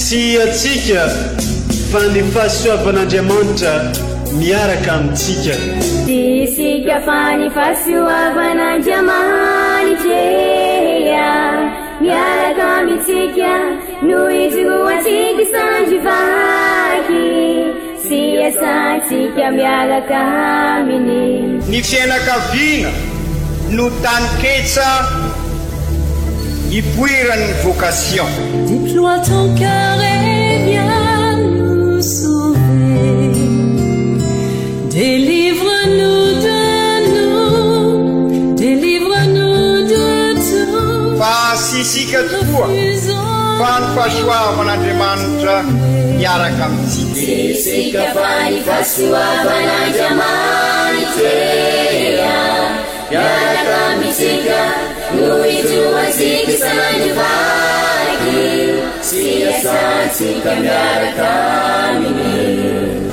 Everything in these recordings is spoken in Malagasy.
Tsy antsika fa ny fahasoavan'Andriamanitra miaraka amintsika. Tsy isika fa ny fahasoavan'Andriamanitra miaraka amintsika no ijoroantsika sandry vaky sy iasantsika miaraka aminy. Ny fiainakaviana no taninketsa ipoiran'ny vocation. Déploie ton cœur et viens nous sauver. Délivre-nous de nous, délivre-nous de tout. Fa tsy isika tokoa fa ny fahasoavan'Andriamanitra miaraka amintsika. Tsy isika fa ny fahasoavan'Andriamanitra miaraka amintsika no ijoroantsika sandry vaky sy iasantsika miaraka aminy.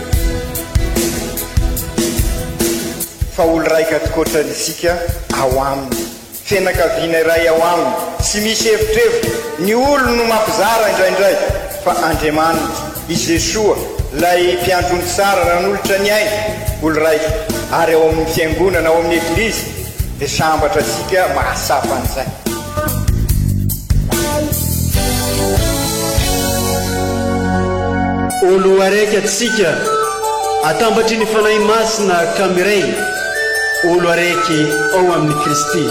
Fa olo raika tokoatrany isika ao aminy, fianakaviana iray ao aminy, tsy misy evitrevitra, ny olo no mampizara indraindray, fa Andriamanitra, i Jesoa, ilay mpiandry ondry tsara nanolotra ny ainy, olo raika, ary ao amin'ny fiangonana, ao amin'ny Eglizy, dia sambatra isika mahatsapa an'izay. Olo araiky atsika, atambatry ny Fanahy Masina ka miray, olo araiky ao amin'i Kristy.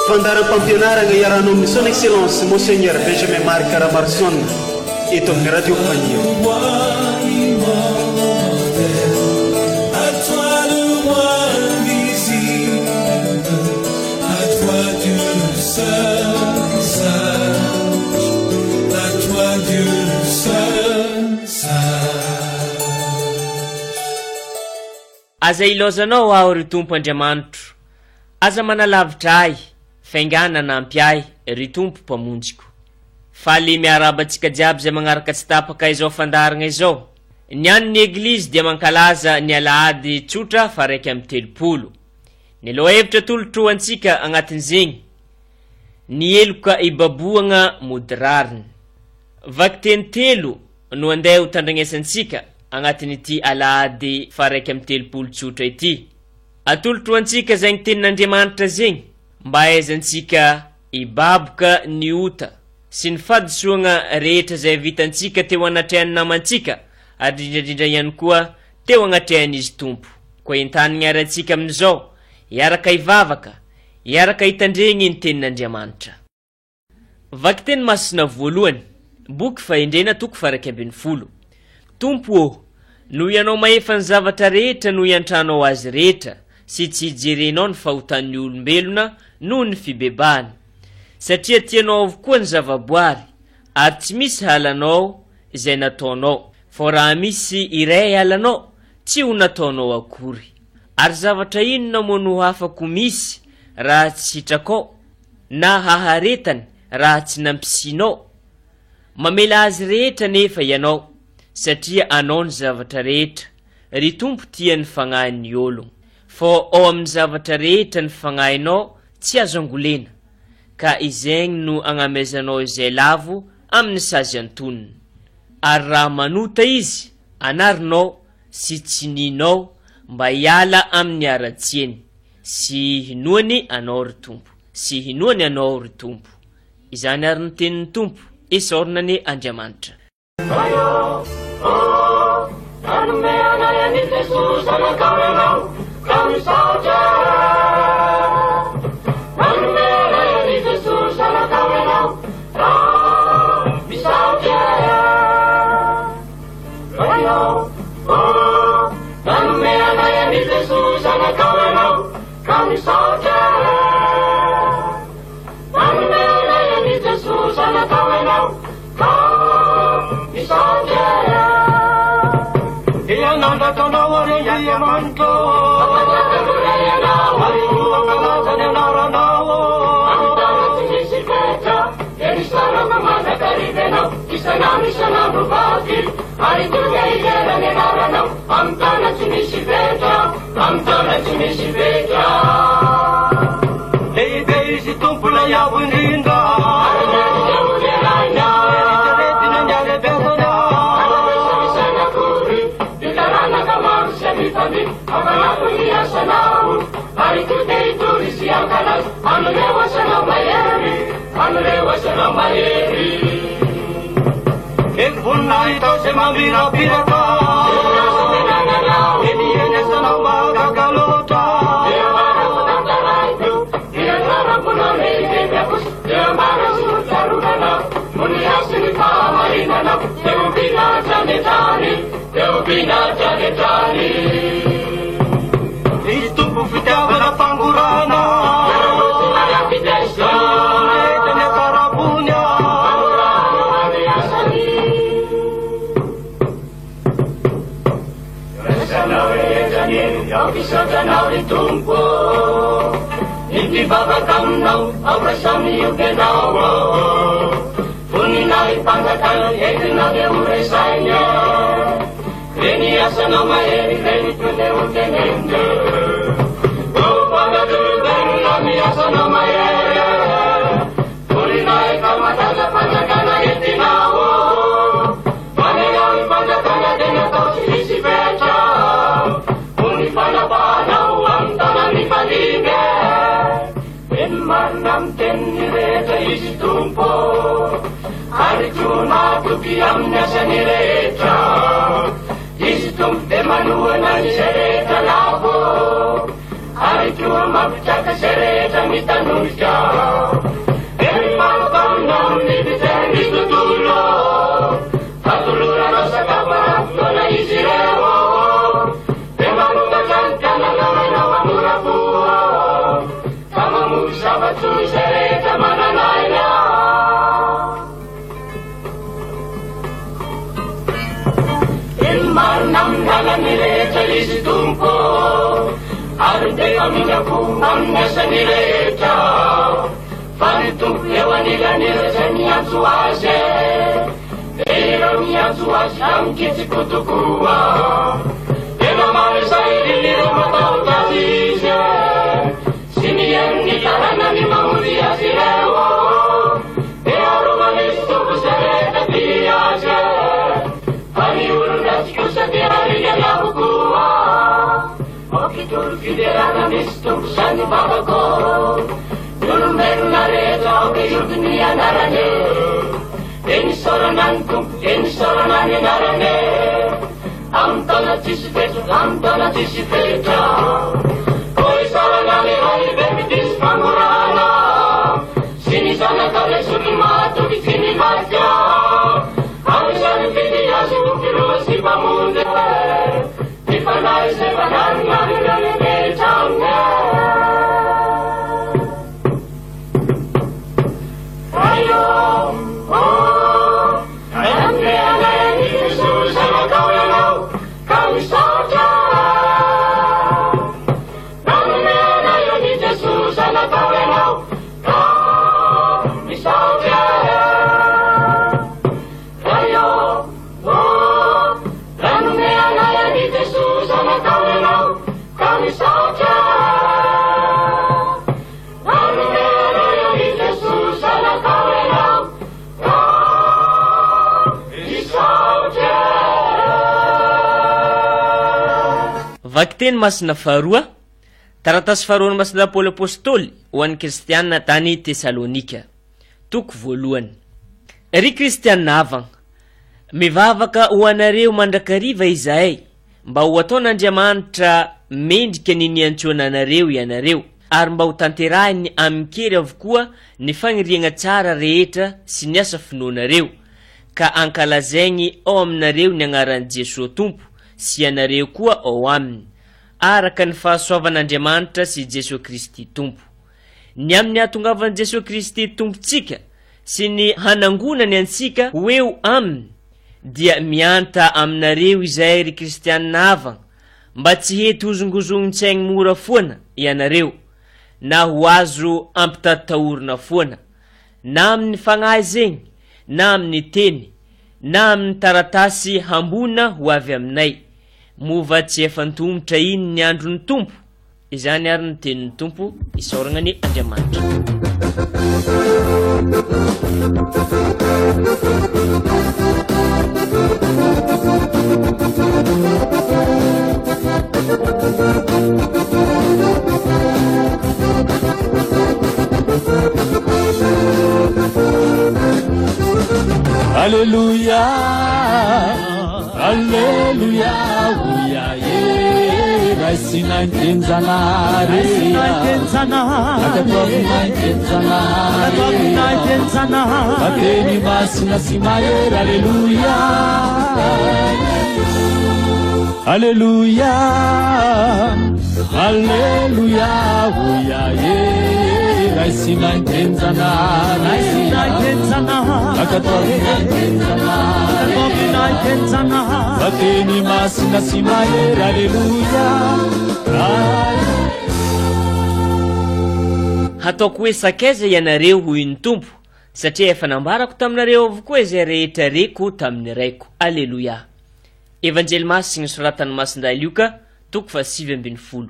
Fandaharam-pampianaragna iarahanao amin'ny Son Excellence Monseigneur Benjamin Marc Ramaroson eto amin'ny Radio Faniry. Aza ilaozanao aho, ry Tompo Andriamanitro, aza manalavitra ahy, faingàna hanampy ahy, ry Tompo Mpamonjiko. Faly miarahaba antsika jiaby izay magnaraka tsy tapaka izao fandaharagna izao. Ny an'ny Eglizy dia mankalaza ny alahady tsotra faha 31. Ny lohahevitra atolotro ho antsika agnatin'izegny, Ny heloka ibabohagna mody rariny. Vakiteny telo no andeha ho tandrignesantsika agnatin'ity alahady faha 31 tsotra ity. Atolotro ho antsika zegny tenin'Andriamanitra zegny mba hahaizantsika hibaboka ny ota sy ny fahadisoagna rehetra izay vitantsika teo anatrehan'ny namantsika ary indrindrandrindra ihany koa teo agnatrehan'Izy Tompo. Koa entanigny ary antsika amin'izao hiaraka hivavaka, hiaraka hitandregny ny tenin'Andriamanitra. Vakiteny masina voalohany, Boky Fahendrena toko faha 11. Tompo ô, noho Ianao mahefa ny zavatra rehetra no iantranao azy rehetra sy tsy ijerenao ny fahotan'ny olombelona noho ny fibebahany. Satria tianao avokoa ny zavaboary, ary tsy misy halanao izay nataonao. Fao raha misy iray halanao, tsy ho nataonao akory. Ary zavatra inona moa no hafa ko misy raha tsy sitrakao, na haharetany raha tsy nampisianao? Mamela azy rehetra anefa Ianao, satria Anao ny zavatra rehetra, ry Tompo tia ny fagnahin'ny ôlogno. Fô ao amin'ny zavatra rehetra ny fagnahinao tsy azo angolena, ka izegny no agnamezanao izay lavo amin'ny sazy antonony. Ary raha manota izy, anarinao sy tsininao mba hiala amin'ny haratsiany, sy hinoany Anao, ry Tompo, sy hinoany Anao, ry Tompo. Izany ary ny tenin'ny Tompo, esaorina anie Andriamanitra. Ray ô, ô, nanome anay an'i Jesoa Zanakao Ianao, ka misaotra. Nanome anay an'i Jesoa Zanakao Ianao, ka misaotra. Ray ô, ô, nanome anay an'i Jesoa Zanakao Ianao, ka misaotra. Nanome anay an'i Jesoa Zanakao Ianao, ka misaotra. Dia nandratra anao ary Andriamanitra ô. Mampanjaka mora Ianao. Ary koa hankalaza ny anaranao ô. Amin'ny taona tsy misy fetra, dia misaorako mandrakariva Ianao, isan'andro isan'andro vaky, ary tonga hidera ny anaranao, amin'ny taona tsy misy fetra, amin'ny taona tsy misy fetra. Lehibe Izy Tompo ilay Avo Indrindra. Ary mendrika hoderaina. Eritreretina ny Mahita izay mamirapiratra. Eny eny asanao mahagaga loatra. Izy Tompo fitiavana fangorana. Rehetra ny akarabony. Ny mpivavaka aminao aoka samy hioby anao. Voninahi-panjakana entinao dia ho resaina. Reny asanao mahery reny to dia ho tenenina. Fanatolombelona miasanao mahery. Voninahitra malaza fanjakana entinao. Fanelahy fanjakana dia natao tsy hisy fetra. Ho ny fanapahanao amin'ny tanan'ny mpandimby. Eny marina amin'ny teniny rehetra izy Tompo. Ary koa mahatoky amin'ny asany rehetra. Izy Tompo dia manohana izay rehetra lavo. Ary koa mampitraka izay rehetra mitanosika. Eny manokanina amin'ny fijery tontolo. Atoloranao sakafo ara-potoana izy ireo. Dia manokatra ny tananao ianao hamorapo. Ka mamoky zava-tsoa izay rehetra manana aina. Eny marina amin'ny lalany rehetra izy Tompo. Ary dia famindra-po amin'ny asany rehetra. Fa ny Tompo eo anilan'ireo izay miantso azy. Dia ireo miantso azy amin-kitsim-po tokoa. Tena maro izay irin'ireo matahotra azy izy. Sy ny herin'ny taranany mamonjy azy ireo. Dia arovan'izy Tompo izay rehetra tia azy. Fa ny olon-dratsy kosa dia ringana avokoa. Aoka hitory fiderana misy Tompo izany vavako. Ny olombelona rehetra aoka hioby ny anarany. Dia nisaorana ny Tompo, dia nisaorana ny anarany. Amin'ny taona tsisy fetra, amin'ny taona tsisy fetra. Koa isaorana ny Ray be mitisy fangorahana. Sy ny Zanaka Jesosy mahatoky tsy mivadika. Ary izany fidy azy ho filoha sy mpamonjy. Ny Fanahy izay manarina ireo rehetra aminy. Ray ô, ô, nanome anay an'i Jesosy Zanakao ianao, ka misaotra. Nanome anay an'i Jesosy Zanakao ianao, ka misaotra. Ray ô, ô, nanome anay an'i Jesosy Zanakao ianao, ka misaotra. Nanome anay an'i Jesosy Zanakao ianao, ka misaotra. Vakiteny masina faharoa, taratasy faharoan'ny Masina Paoly Apostoly ho an'ny Kristiana tany Tesalonika. Toko voalohany. Ry Kristiana havagna, mivavaka ho anareo mandrakariva izahay mba ho ataon'Andriamanitra mendrika ny niantsoana anareo ianareo, ary mba ho tanterahiny amin-kery avokoa ny faniriagna tsara rehetra sy ny asa finoanareo, ka ankalazaigny ao aminareo ny agnaran'i Jesoa Tompo sy ianareo koa ao aminy, araka ny fahasoavan'Andriamanitra sy Jesoa Kristy Tompo. Ny amin'ny hahatongavan'i Jesoa Kristy Tompontsika sy ny hanangonany antsika ho eo aminy, dia mianta aminareo izahay ry Kristianina havagna, mba tsy hety hozongozongin-tsaigny mora foana ianareo, na ho azo ampitatitahorina foana, na amin'ny fagnahy zegny, na amin'ny teny, na amin'ny taratasy hambona ho avy aminay. Moa va tsy efa antomotra iny ny andron'ny Tompo? Izany ary ny tenin'ny Tompo, isaoragna anie Andriamanitra. Alléluia. Raisinay ny tenin-Janahary Ankatoavinay ny tenin-Janahary Fa teny masina sy mahery Aleloia Aleloia Aleloia Oia e Raisinay ny tenin-Janahary Ankatoavinay ny tenin-Janahary Fa teny masina sy mahery Aleloia Hataoko hoe sakaiza ianareo, hoy ny Tompo, satria efa nambarako taminareo avokoa izay rehetra reko tamin'ny Raiko. Aleloia. Evanjely Masina soratan'i Masindahy Lioka, toko faha-19.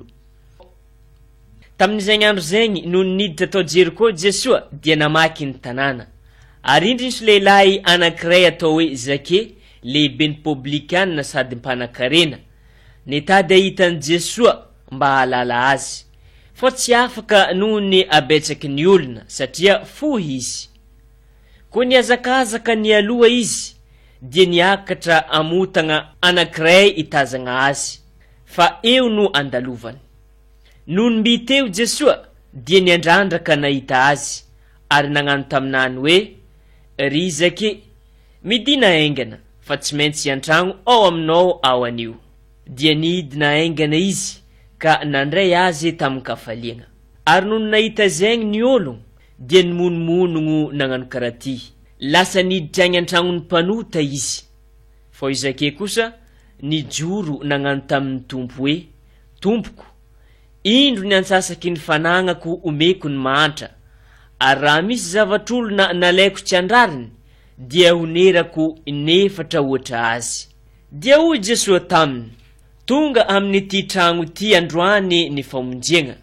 Tamin'izegny andro zegny, nony niditra tao Jerikô Jesoa, dia namaky ny tanàna. Ary indro nisy lehilahy anankiray atao hoe Zake, lehiben'ny poblikana sady mpanan-karena. Nitady hahita an'i Jesoa mba hahalala Azy. Fô tsy afaka noho ny habetsaky ny olona, satria fohy izy. Koa nihazakazaka nialoha izy, dia niakatra amotagna anankiray hitazagna Azy, fa eo no andalovany. Nony mby teo Jesoa, dia niandrandra ka nahita Azy, ary nagnano taminany hoe, Ry Zake, midìna haingana, fa tsy maintsy hiantragno ao aminao aho anio. Dia nidina haingana izy ka nandray azy tamin-kafaliagna. Ary nony nahita zegny ny ôlogno, dia nimonomonogno nagnano karaha ty, Lasa niditra agny an-tragnon'ny mpanota izy. Fô i Zake kosa nijoro nagnano tamin'ny Tompo hoe, Tompoko, indro ny antsasaky ny fanagnako omeko ny mahantra, ary raha misy zavatr'olona nalaiko tsy an-drariny, dia honerako inefatra hoatra azy. Dia hoy Jesoa taminy, Tonga amin'ity tragno ity androany ny famonjegna,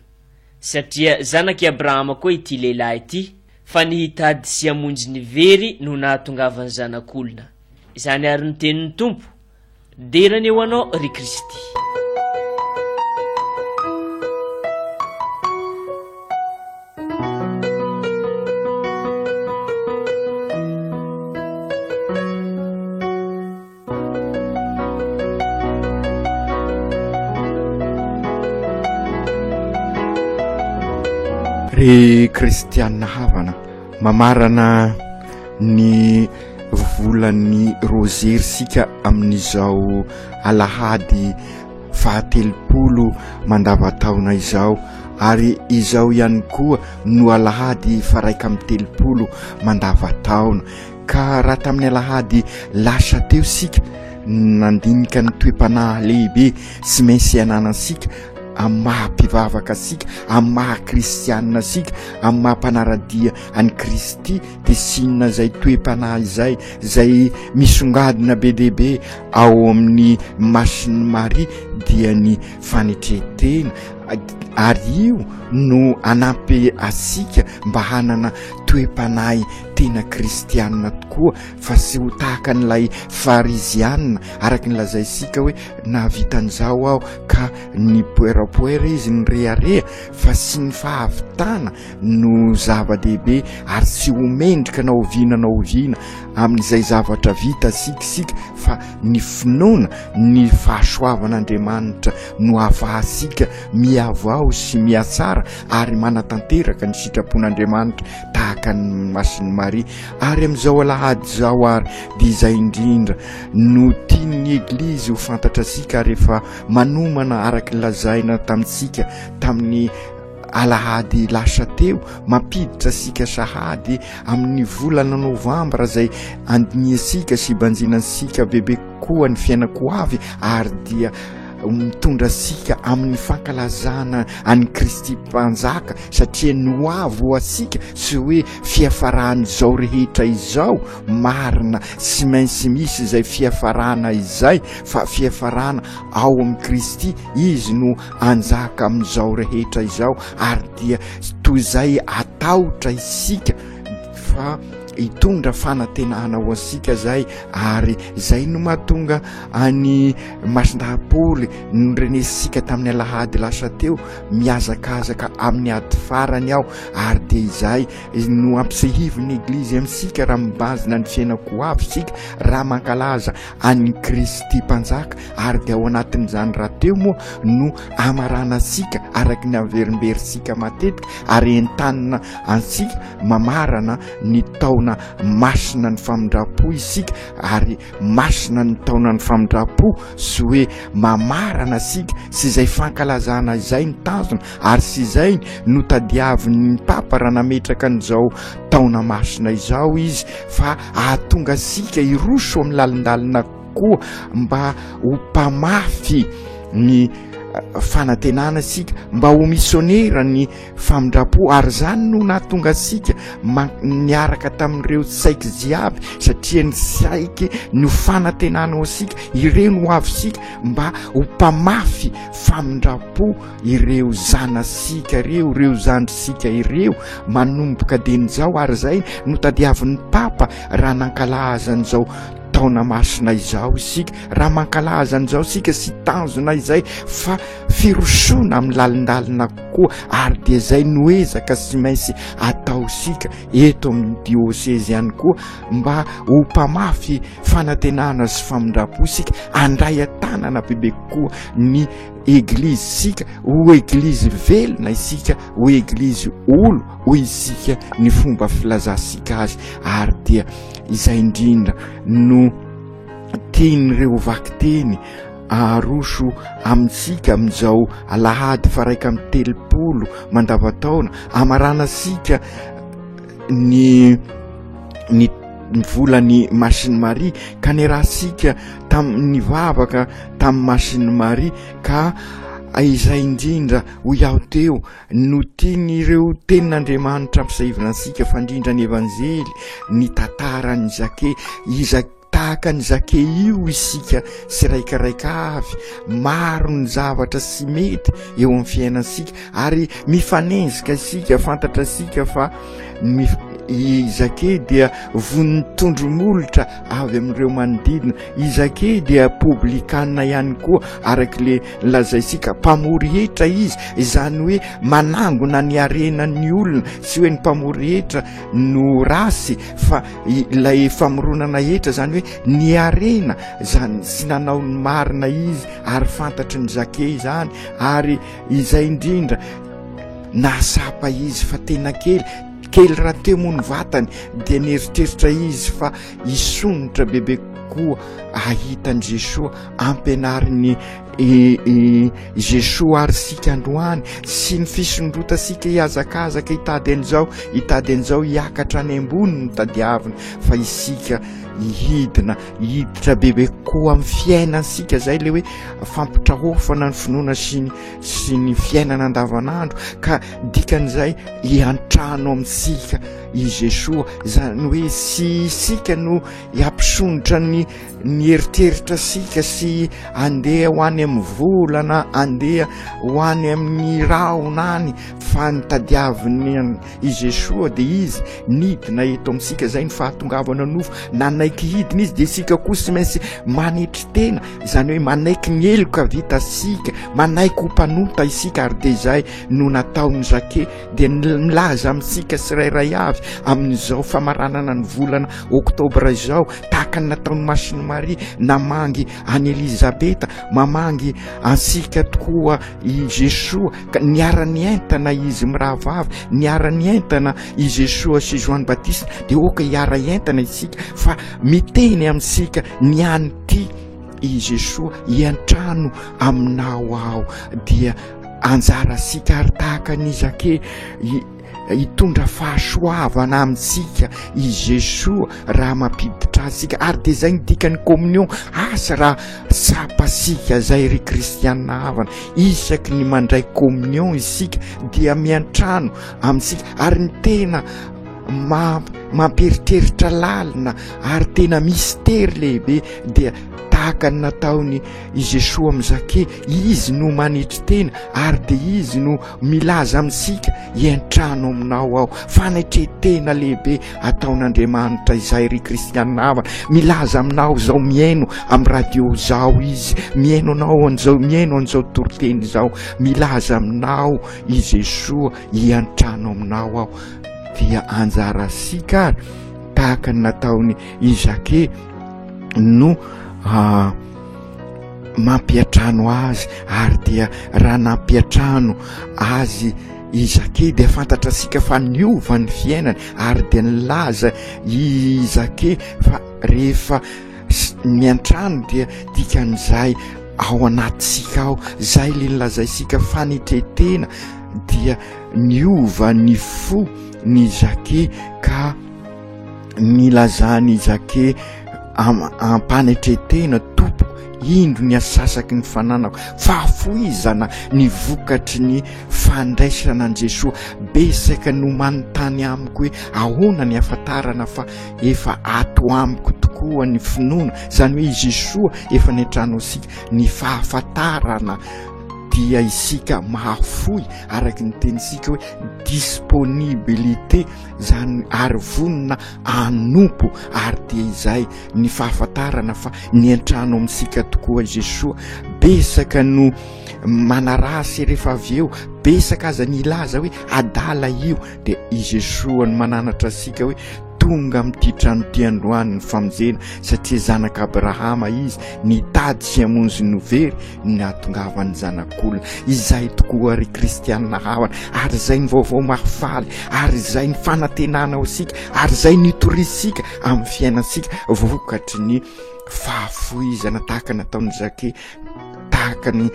satria zanak'i Abrahama koa ity lehilahy ity, fa ny hitady sy hamonjy ny very no nahatongavan'ny Zanak'olona. Izany àry ny tenin'ny Tompo, Dera anie ho Anao, ry Kristy. Ry kristianina havana, mamarana ny volan'ny rozery isika amin'izao alahady fahatelopolo mandavataona izao ary izao ihany koa no alahady faraika amby telopolo mandavataona. Ka raha tamin'ny alahady lasa teo isika nandinika ny toe-panahy lehibe sy maintsy ananantsika amin'ny maha mpivavaka antsika, amin'ny maha kristianina antsika, amin'ny maha mpanara-dia an'i Kristy, dia tsy inona izay toe-panahy izay, izay misongadina be dia be ao amin'ny Masin'i Maria, dia ny fanetren-tena, ary io no hanampy antsika mba hanana toe-panahy tena kristianina tokoa fa tsy ho tahaka an'ilay farizianina araka ny lazaintsika hoe nahavita an'izao aho ka nipoerapoera izy nirehareha fa tsy ny fahavitana no zava-dehibe ary tsy ho mendrika na oviana na oviana amin'izay zavatra vita isika isika fa ny finoana ny fahasoavan'Andriamanitra no ahafahantsika mihavao sy mihatsara ary manatanteraka ny sitrapon'Andriamanitra tahaka an'i Masin'i Maria. Ary amin'izao alahady izao ary dia izay indrindra no tian'ny Eglizy ho fantatra antsika ary efa manomana araka ny lazaina tamintsika tamin'ny alahady lasa teo, mampiditra antsika sahady amin'ny volana novambra izay andinihantsika sy ibanjinantsika bebe kokoa ny fiainako avy ary dia mitondra antsika amin'ny fankalazana an'i Kristy Mpanjaka satria ny ho avy ho antsika tsy hoe fiafaran'izao rehetra izao, marina tsy maintsy misy izay fiafarana izay fa fiafarana ao amin'i Kristy, Izy no anjaka amin'izao rehetra izao ary dia toy izay atahotra isika fa. hitondra fanantenana ho antsika izay ary izay no mahatonga an'i Masindahy Paoly norenesintsika tamin'ny alahady lasa teo, mihazakazaka amin'ny ady farany aho ary dia izay no ampisehivin'ny Eglizy amintsika raha mibazina ny fiainako ho avy isika raha mankalaza an'i Kristy Mpanjaka ary dia ao anatin'izany rahateo moa no amaranantsika araka ny averimberintsika matetika ary entanina antsika mamarana ny taona masina ny famindram-po isika ary masina ny taona ny famindram-po sy hoe mamarana isika sy izay fankalazana izay ny tanjona ary sy izay no tadiavin'ny papa raha nametraka an'izao taona masina izao izy fa ahatonga antsika hiroso amin'ny lalindalina koa mba ho mpamafy ny eh, fanantenana isika mba ho misionera ny famindram-po ary izany no nahatonga antsika niaraka tamin'ireo saiky jiaby satria ny saiky no fanantenana ho antsika ireo no avy isika mba ho mpamafy famindram-po ireo zanasika ireo ireo zandrisika ireo manomboka dian'izao ary izay no tadiavin'ny papa raha nankalaza an'izao taona masina izao isika raha mankalaza an'izao isika sy tanjona izay fa firosoana amin'ny lalindalina kokoa ary dia izay no ezaka sy maintsy ataosika eto amin'ny diosezy ihany koa mba ho mpamafy fanantenana sy famindram-po isika handray an-tanana bebe kokoa ny eglizy isika ho eglizy velona isika ho eglizy olo hoy isika ny fomba filazasika azy ary dia izay indrindra no tian'ireo vakiteny aroso amintsika amin'izao alahady faraika amin'ny 30 mandavataona amaranasika ny ny ny volan'ny Masiny Maria ka niarahantsika tamin'ny vavaka tamin'ny Masiny Maria ka izay indrindra hoy aho teo no tian'ireo tenin'Andriamanitra ampisahivina antsika fa indrindra ny Evanjely ny tantaran'i Zake iza Tahaka an'i Zake io isika tsiraikaraika avy, maro ny zavatra tsy mety eo amin'ny fiainantsika ary mifanenjika isika, fantatrasika fa i Zake dia von'ny tondro-molotra avy amin'ireo manodidina, i Zake dia poblikana ihany koa araka le lazaisika, mpamory hetra izy, izany hoe manangona ny harenan'ny olona, tsy hoe ny mpamory hetra no rasy fa ilay famoronana hetra zany hoe ny harena zany tsy nanao ny marina izy ary fantatry ny zake izany ary izay indrindra nahasapa izy fa tena kely kely raha teo moa ny vatany dia nieritreritra izy fa hisonitra bebe kokoa ahita an'i Jesoa ampianariny i Jesoa ary isika androany sy ny fisondrotantsika hihazakazaka hitady an'izao hitady an'izao hiakatra any ambony no tadiavina fa isika hidina hiditra bebe kokoa amin'ny fiainantsika izay le hoe fampitrahofana ny finoana sy ny sy ny fiainana andavanandro ka dikan'izay hiantrano amintsika i Jesoa izany hoe sy isika no hiampisondrotra ny ny eritreritra sika sy andeha ho any amin'ny volana andeha ho any amin'ny rahona any fa ny tadiavin'ny i Jesoa dia izy nidina eto amintsika izay ny fahatongavana nofo nanaiky hidina izy dia isika koa sy maintsy manetry tena izany hoe manaiky ny heloka vita sika manaiky ho mpanota isika ary dia izay no nataon'i Zake dia milaza amintsika tsirairay avy amin'izao famaranana ny volana oktobra izao tahaka ny nataon'i Masina Maria namangy an'i Elizabeta mamangy antsika tokoa i Jesoa ka niara-nientana izy mirahavavy niara-nientana i Jesoa sy Joany Batista dia oka hiara-hientana isika fa miteny amintsika ny any ity i Jesoa hiantrano aminao aho dia anjarasika ary tahaka an'i Zake hitondra fahasoavana amintsika i Jesoa raha mampiditra antsika ary dia izay ny dikan'ny communion asa raha tsapasika izay ry kristianina havana isaky ny mandray communion isika dia miantrano amintsika ary ny tena mampieritreritra lalina ary tena mistery lehibe dia tahaka ny nataony i Jesoa amin'i Zake, izy no manetry tena ary dia izy no milaza amintsika hiantrano aminao aho. Fanetren-tena lehibe ataon'Andriamanitra izay ry kristianina havana. Milaza aminao izao mihaino amin'ny radio izao izy, mihaino anao an'izao, mihaino an'izao toriteny izao. Milaza aminao i Jesoa hiantrano aminao aho. Dia anjarasika ary tahaka ny nataony i Zake no ah, mampiantrano azy ary dia raha nampiantrano azy i Zake dia fantatra sika fa niova ny fiainany ary dia nilaza i Zake fa rehefa miantrano dia dikan'izay ao anatisika ao zay le nilazaisika fanetretena dia niova ny fo ny Zake ka nilazan'i Zake am-panetretena, Tompoko, indro ny asasaky ny fananako. Fahafoizana ny vokatry ny fandraisana an'i Jesoa. Betsaka no manontany amiko hoe ahoana ny ahafantarana fa efa ato amiko tokoa ny finoana, izany hoe i Jesoa efa niantrano antsika. Ny fahafantarana dia isika mahafoy araka ny tenintsika hoe disponibilité zany ary vonona hanompo ary dia izay ny fahafantarana fa niantrano amintsika tokoa Jesoa. Besaka no manarasy rehefa avy eo, besaka aza ny hilaza hoe adala io, dia i Jesoa no mananatra antsika hoe tonga amin'ity trano ity androany ny famonjena satria zanak'i Abrahama izy, nitady sy hamonjy ny very ny nahatongavan'ny Zanak'olona. Izay tokoa ry kristianina havana, ary izay ny vaovao mahafaly, ary izay ny fanantenana ho antsika, ary izay ny hitoriantsika amin'ny fiainantsika vokatry ny fahafoizana tahaka ny nataon'i Zake, tahaka ny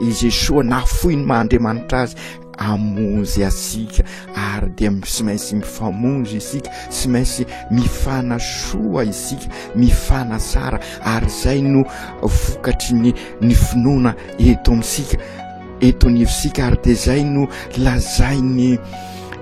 i Jesoa nahafoy ny maha Andriamanitra azy hamonjy antsika, ary dia tsy maintsy mifamonjy isika, tsy maintsy mifanasoa isika, mifanasara, ary izay no vokatry ny ny finoana eto amintsika, eto anivontsika, ary dia izay no lazain'ny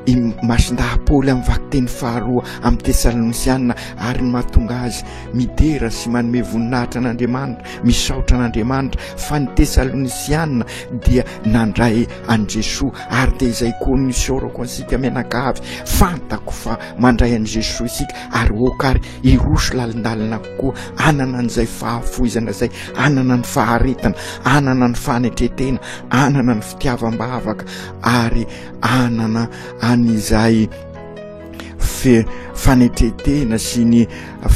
i Masindahy Paoly amin'ny vakiteny faharoa amin'ny Tesalonisiana, ary ny mahatonga azy midera sy manome voninahitra an'Andriamanitra, misaotra an'Andriamanitra fa ny Tesalonisiana dia nandray an'i Jesoa, ary dia izay koa no isaorako antsika mianakavy, fantako fa mandray an'i Jesoa isika, ary ok ary hiroso lalindalina kokoa, hanana an'izay fahafoizana izay, hanana ny faharetana, hanana ny fanetretena, hanana ny fitiavam-bavaka, ary hanana an'izay fanetretena sy ny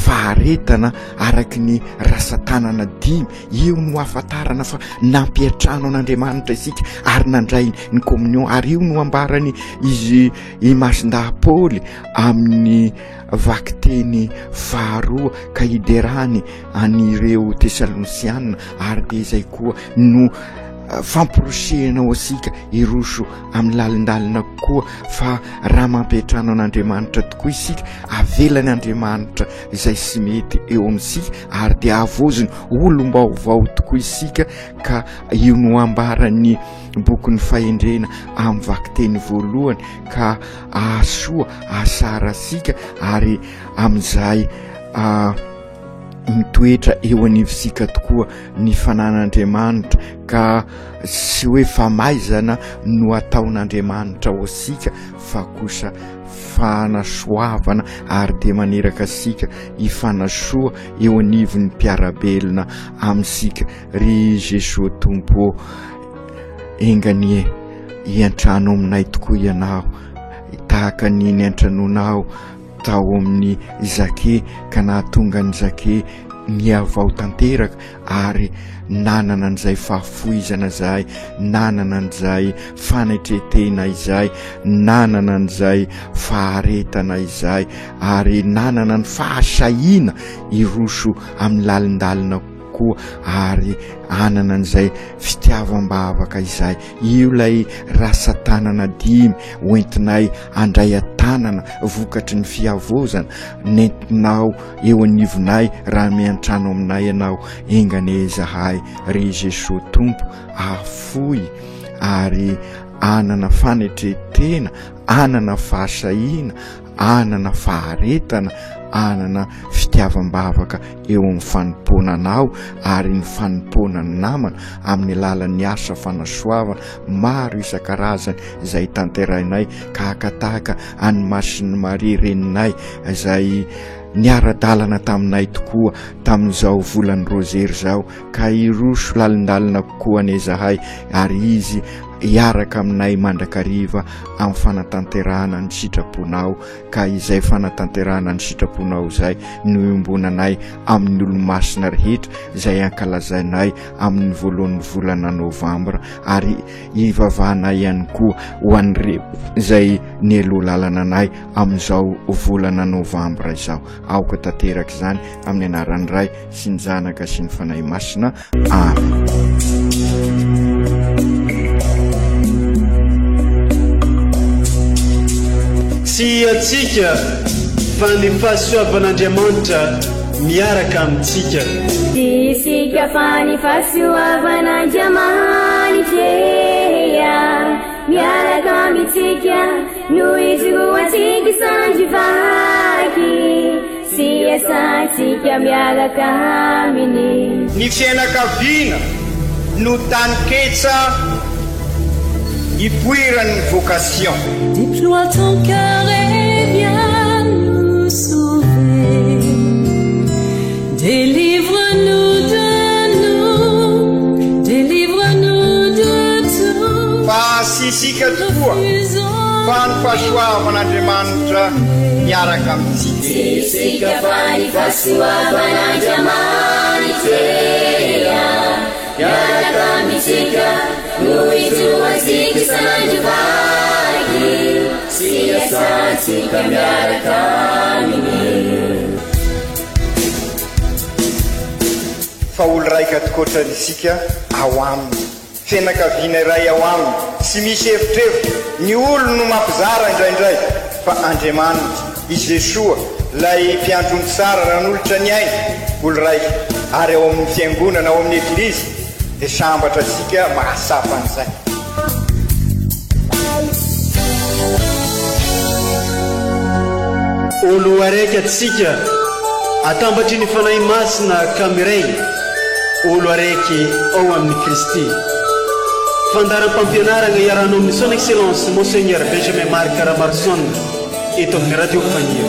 faharetana araky ny rasa-tanana dimy. Io no ahafantarana fa nampiantrano an'Andriamanitra isika ary nandray ny communion, ary io no ambarany izy i Masindahy Paoly amin'ny vakiteny faharoa ka hiderany an'ireo Tesalonisiana, ary dia izay koa no famporisihana ho antsika hiroso amin'ny lalindalina kokoa fa raha mampiantrano an'Andriamanitra tokoa isika, avelany Andriamanitra izay sy mety eo amintsika ary dia havaoziny olom-baovao tokoa isika, ka io no ambaran'ny bokin'ny fahendrena amin'ny vakiteny voalohany ka ahasoa ahasara antsika ary amin'izay mitoetra eo anivontsika tokoa ny fanan'Andriamanitra, ka tsy hoe famaizana no ataon'Andriamanitra ho antsika fa kosa fanasoavana, ary dia maniraka antsika hifanasoa eo anivon'ny mpiara-belona amintsika. Ry Jesoa Tompo ô, enga anie hiantrano aminay tokoa Ianao, tahaka ny niantranoanao tao amin'ny Zake ka nahatonga an'i Zake nihavao tanteraka ary nanana an'izay fahafoizana izay, nanana an'izay fanetretena izay, nanana an'izay faharetana izay, ary nanana ny fahasahiana hiroso amin'ny lalindalina kokoa ary hanana an'izay fitiavam-bavaka izay. Io ilay rasa-tanana dimy hoentinay handray an-tanana vokatry ny fihavaozana nentinao eo anivonay raha miantrano aminay ianao. Enga anie izahay, ry Jesoa Tompo, hahafoy ary hanana fanetren-tena, hanana fahasahiana, hanana faharetana, hanana fitiavan-. fitiavam-bavaka eo amin'ny fanompoana Anao ary ny fanompoana ny namana amin'ny alalan'ny asa fanasoavana maro isan-karazany izay tanterahinay ka haka tahaka an'i Masin'i Maria Reninay izay niara-dalana taminay tokoa tamin'izao volan'ny Rozery izao ka hiroso lalindalina kokoa anie izahay ary Izy hiaraka aminay mandrakariva amin'ny fanatanterahana ny sitraponao ka izay fanatanterahana ny sitraponao izay no iombonanay amin'ny olomasina rehetra izay ankalazainay amin'ny voalohan'ny volana novambra ary ivavahanay ihany koa ho an'ireo izay nialoha lalana anay amin'izao volana novambra izao. Aoka tanteraka izany amin'ny anaran'ny Ray sy ny Zanaka sy ny Fanahy Masina. Amen. Tsy antsika fa ny fahasoavan'Andriamanitra miaraka amintsika. Tsy isika fa ny fahasoavan'Andriamanitra miaraka amintsika no ijoroantsika isan'andro vaky sy iasantsika miaraka aminy. Ny fiainakaviana no taninketsa ipoiran'ny vocation. Déploie ton cœur et viens nous sauver. Délivre-nous de nous, délivre-nous de tout. Fa tsy isika tokoa fa ny fahasoavan'Andriamanitra miaraka amintsika. Tsy isika fa ny fahasoavan'Andriamanitra miaraka amintsika no ijoroantsika isan'andro vaky sy iasantsika miaraka aminy. Fa olo raika tokoatra isika ao aminy. Fianakaviana iray ao aminy, tsy misy evitrevitra, ny olony no mampizara indraindray, fa Andriamanitra, i Jesoa, ilay Mpiandry omby tsara nanolotra ny ainy, olo raika, ary ao amin'ny Fiangonana, ao amin'ny Eglizy, dia sambatra isika mahatsapa an'izay. Olo araiky atsika atambatry ny Fanahy Masina ka miray olo araiky ao amin'i Kristy. Fandaharam-pampianaragna iarahanao amin'ny Son Excellence Monseigneur Benjamin Marc Ramaroson eto amin'ny Radio Faniry.